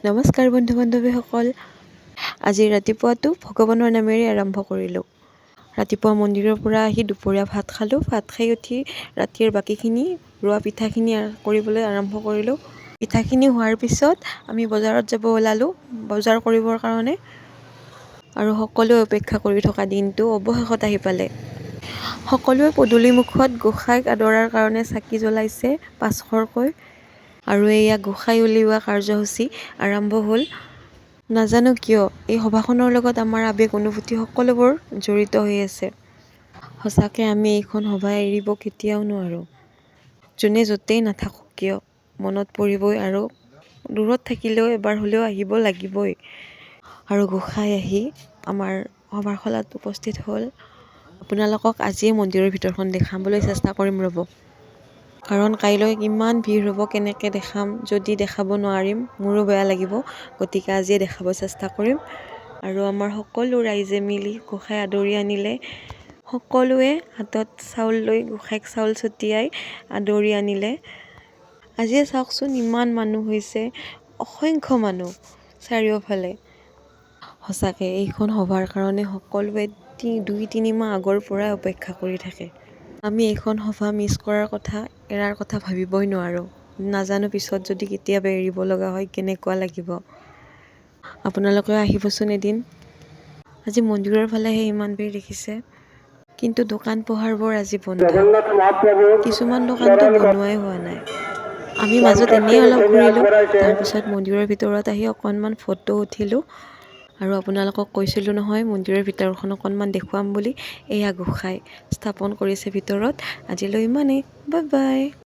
নমস্কাৰ বন্ধু বান্ধৱীসকল। আজি ৰাতিপুৱাটো ভগৱানৰ নামেৰে আৰম্ভ কৰিলোঁ। ৰাতিপুৱা মন্দিৰৰ পৰা আহি দুপৰীয়া ভাত খালোঁ। ভাত খাই উঠি ৰাতিৰ বাকীখিনি ৰোৱা পিঠাখিনি কৰিবলৈ আৰম্ভ কৰিলোঁ। পিঠাখিনি হোৱাৰ পিছত আমি বজাৰত যাব ওলালোঁ, বজাৰ কৰিবৰ কাৰণে। আৰু সকলোৱে অপেক্ষা কৰি থকা দিনটো অৱশেষত আহি পালে। সকলোৱে পদূলিমুখত গোঁসাইক আদৰাৰ কাৰণে চাকি জ্বলাইছে 500কৈ। আৰু এয়া গোঁসাই উলিওৱা কাৰ্যসূচী আৰম্ভ হ'ল। নাজানো কিয়, এই সভাখনৰ লগত আমাৰ আৱেগ অনুভূতি সকলোবোৰ জড়িত হৈ আছে। সঁচাকৈ আমি এইখন সভা এৰিব কেতিয়াও নোৱাৰোঁ। যোনে য'তেই নাথাকক কিয়, মনত পৰিবই আৰু দূৰত থাকিলেও এবাৰ হ'লেও আহিব লাগিবই। আৰু গোঁসাই আহি আমাৰ সভাৰ খলাত উপস্থিত হ'ল। আপোনালোকক আজিয়ে মন্দিৰৰ ভিতৰখন দেখাবলৈ চেষ্টা কৰিম ৰ'ব, কাৰণ কাইলৈ ইমান ভিৰ হ'ব, কেনেকৈ দেখাম? যদি দেখাব নোৱাৰিম, মোৰো বেয়া লাগিব। গতিকে আজিয়ে দেখাব চেষ্টা কৰিম। আৰু আমাৰ সকলো ৰাইজে মিলি গোঁসাই আদৰি আনিলে। সকলোৱে হাতত চাউল লৈ গোঁসাইক চাউল ছটিয়াই আদৰি আনিলে। আজিয়ে চাওকচোন, ইমান মানুহ হৈছে, অসংখ্য মানুহ চাৰিওফালে। সঁচাকৈ এইখন সভাৰ কাৰণে সকলোৱে 2-3 মাহ আগৰ পৰাই অপেক্ষা কৰি থাকে। আমি এইখন সভা মিছ কৰাৰ কথা, এৰাৰ কথা ভাবিবই নোৱাৰোঁ। নাজানো, পিছত যদি কেতিয়াবা এৰিব লগা হয়, কেনেকুৱা লাগিব। আপোনালোকেও আহিবচোন এদিন। আজি মন্দিৰৰ ফালেহে ইমান ভিৰ দেখিছে, কিন্তু দোকান পোহাৰবোৰ আজি বন্ধ। জগন্নাথ মহাপ্ৰভুৰ কিছুমান দোকানতো বনোৱাই হোৱা নাই। আমি মাজত এনেই অলপ ঘূৰিলোঁ। তাৰপিছত মন্দিৰৰ ভিতৰত আহি অকণমান ফটো উঠিলোঁ। আৰু আপোনালোকক কৈছিলোঁ নহয়, মন্দিৰৰ ভিতৰখন অকণমান দেখুৱাম বুলি। এয়া গোঁসাই স্থাপন কৰিছে ভিতৰত। আজিলৈ ইমানেই, বাই বাই।